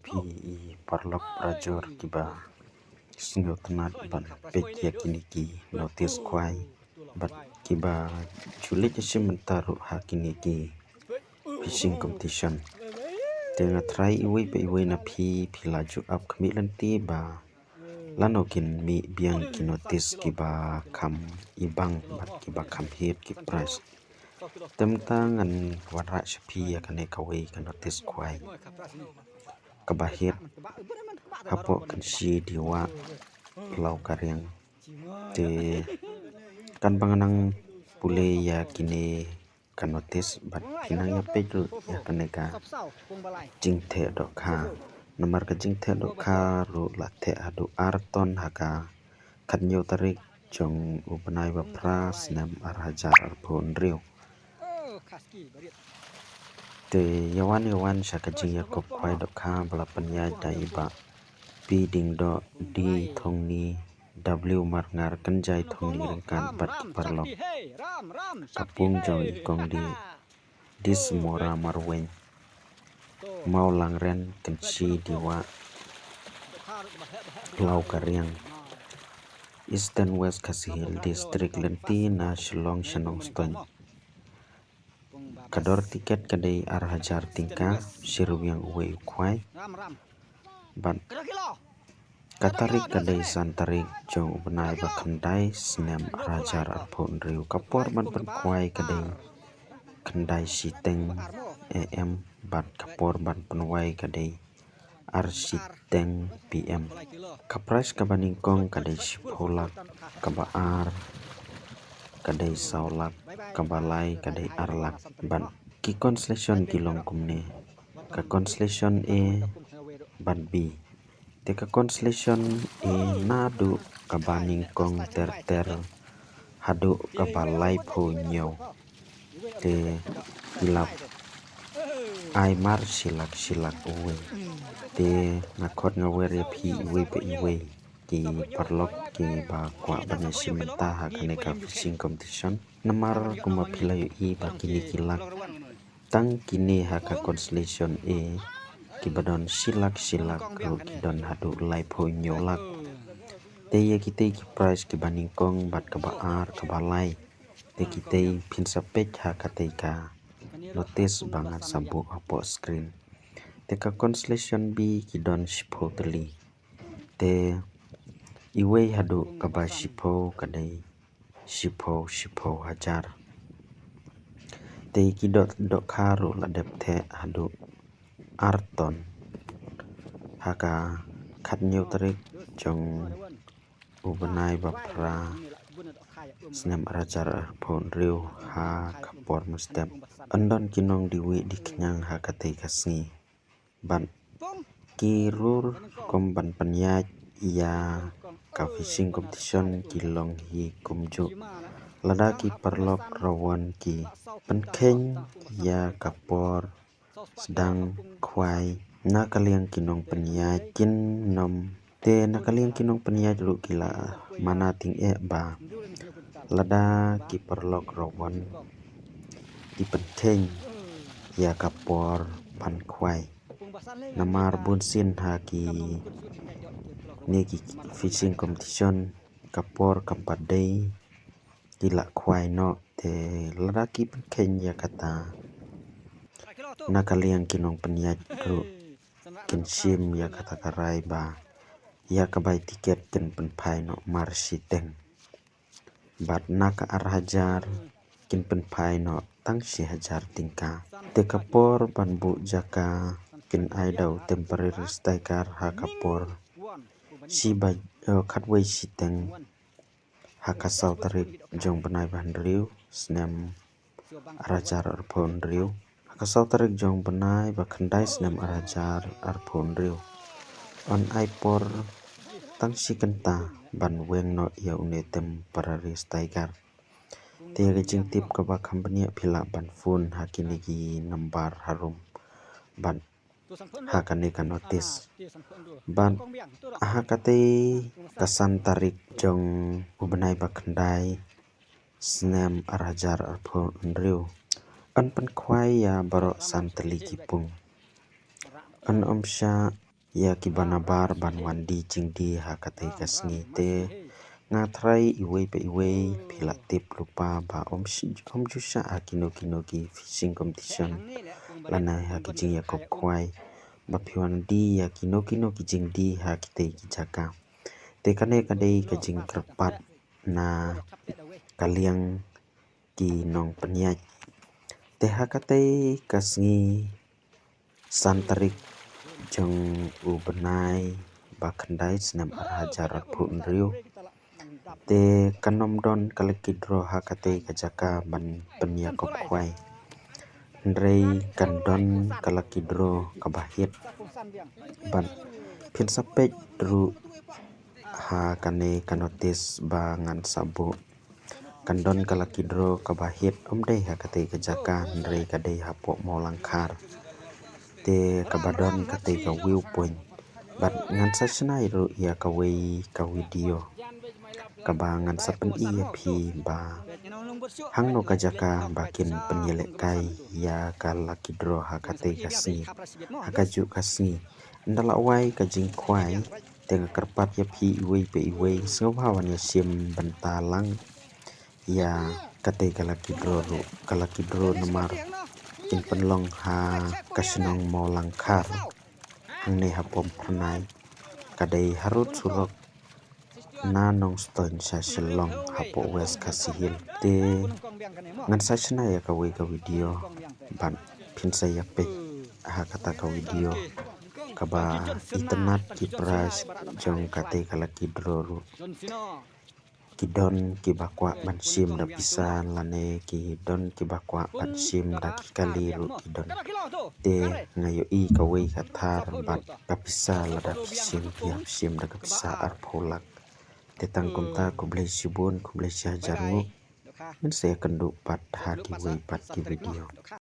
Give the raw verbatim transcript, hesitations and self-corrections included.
ki paralok parajor kiba sngewtynnat ban peit ïa kine ki notice khwai bad kiba ju leit shim bynta ruh ha kine ki fishing competition. Te nga tharai iwei pa iwei na phi, phi la ju ap khmih lynti ba lano kin mih biang ki notice kiba kham ibang bad kiba kham hiar ki prize. Te mynta ngan wanrah sha phi ïa kane kawei ka notice khwai kaba hiar hapoh Kynshi Diwah, Palaw Kariang. Te kan ba ngan nang pule ïa kine ka notice bad phin nang ïa peit ruh ïa kane ka jingtheh dohkha. Namar ka jingtheh dohkha ruh la theh haduh ar ton ha ka khathynñiew tarik jong u bnai ba phra snem ar hajar arphew hynriew. Te ïa wan ïa wan sha ka jingïakob khwai dohkha ba la pynïaid da i Bah P Diengdoh, D Thongni, W Marngar, Kynjai Thongni ryngkat bad ki paralok. Ka pung jong i Kong D Dismora Marwein, Mawlangren, Kynshi Diwah, Palaw Kariang, Eastern West Khasi Hills District, lynti na Shillong sha Nongstoiñ. Ka dor tiket ka dei ar hajar tyngka, shi ryngwiang uwei u khwai. Bad ka tarik ka dei san tarik jong u bnai ba khyndai snem ar hajar arphew hynriew. Ka por ban pynkhwai ka dei khyndai shiteng A M bad ka por ban pynwai ka dei ar shiteng P M. Ka prize kaba nyngkong ka dei shiphew lak, kaba ar ka dei saw lak, kaba lai ka dei ar lak. Bad ki consolation ki long kumne. Ka consolation A bad B. Te ka consolation A naduh kaba nyngkong ter ter haduh kaba laiphew hynñiew. Te ki la ai mar shi lak shi lak uwei. Te nga khot nga wer ïa phi iwei pa iwei ki paralok kiba kwah ban ïashim bynta ha kane ka fishing competition. Namar kumba phi la ïohi ba kine ki lak, tang kine ha ka consolation A kiba don shi lak shi lak ruh ki don haduh laiphew hynñiew lak. Te ïa kitei ki prize kiba nyngkong bad kaba ar kaba lai, te kitei phin sa peit ha katei ka notice ba ngan sa buh hapoh screen. Te ka consolation B ki don shiphew tylli. Te iwei haduh kaba shiphew ka dei shiphew, shiphew hajar. Te ki doh, dohkha ruh la dep theh haduh ar ton ha ka khathynñiew tarik jong u bnai ba phra snem ar hajar arphew hynriew ha ka por mynstep. Yn don ki nongdie wieh die khñiang ha katei ka sngi. Bad ki rukom ban pynïaid ïa ka fishing competition ki long hi kumjuh. Lada ki paralok rawon ki pynkheiñ ïa ka por sdang khwai na ka liang ki nongpynïaid kin nym, te na ka liang ki nongpynïaid ruh ki la mana tyngeh ba lada ki paralok rawon ki pynkheiñ ïa ka por ban khwai. Namar bunsien ha kine ki fishing competition ka por kam pat dei, ki la khwai noh, te lada ki pynkheiñ ïa kata na ka liang ki nongpynïaid ruh kin shim ïa kata ka rai ba ïa ka bai tiket kin pynphai noh mar shiteng. Bad na ka ar hajar kin pynphai noh tang shi hajar tyngka. Te ka por ban buh jaka kin ai da u temporary striker ha ka por shi baj, eh, khatwei shiteng ha ka saw tarik jong bnai ba hynriew snem ar hajar arphew hynriew. Ha ka saw tarik jong bnai ba khyndai snem ar hajar arphew hynriew. Yn ai por tang shi kynta ban weng noh ïa une temporary striker. Te ïa ka jingtip kaba kham bniah phi lah ban phone ha kine ki nambar harum bad ha kane ka notice. Bad ha katei ka san tarik jong u bnai ba khyndai snem ar hajar arphew hynriew. Yn pynkhwai ïa baroh san tylli ki pung. Yn ym shah ïa kiba nabar ban wan die jingdie ha katei ka sngi. Te nga trai iwei pa iwei phi la tip lypa ba ym shi-, ym ju shah ha kino kino ki fishing competition lane ha ki jingïakop khwai ba phi wan die ïa kino kino ki jingdie ha kitei ki jaka. Te kane ka dei ka jingkyrpad na ka liang ki nongpynïaid. Te ha katei ka sngi san tarik jong u bnai ba khyndai snem ar hajar arphew hynriew, te kan ym don ka lucky draw ha katei ka jaka ban pynïakop khwai. Hynrei kan don ka lucky draw kaba hit. Bad phin sa peit ruh ha kane ka notice ba ngan sa buh. Kan don ka lucky draw kaba hit, ym dei ha katei ka jaka hynrei ka dei hapoh Mawlangkhar. Te kaba don katei ka view point. Bad ngan sa shna ruh ïa kawei ka video kaba ngan sa pyni ïa phi ba hangno ka jaka ba kin pynïalehkai ïa ka lucky draw ha katei ka sngi, ha kajuh ka sngi. Ynda la wai ka jingkhwai, te nga kyrpad ïa phi iwei pa iwei, sngewbha wan ïashim bynta lang ïa katei ka lucky draw ruh, ka lucky draw namar kin pynlong ha ka shnong Mawlangkhar, hangne ha Pom Phyrnai, ka dei harud surok na Nongstoiñ sha Shillong hapoh West Khasi Hills. Te ngan sa shna ïa kawei ka video bad phin sa ïa peit ha kata ka video kaba itynnad ki prize jong katei ka lucky draw ruh. Ki don kiba kwah ban shim da pisa lane ki don kiba kwah ban shim da ki kali ruh ki don. Te nga ïohi kawei ka thar bad ka pisa lada phi shim phi hap shim da ka pisa arphew lak. Te tang kumta, khublei shibun, khublei shihajar nguh. Ngin sa ïakynduh pat ha kiwei pat ki video.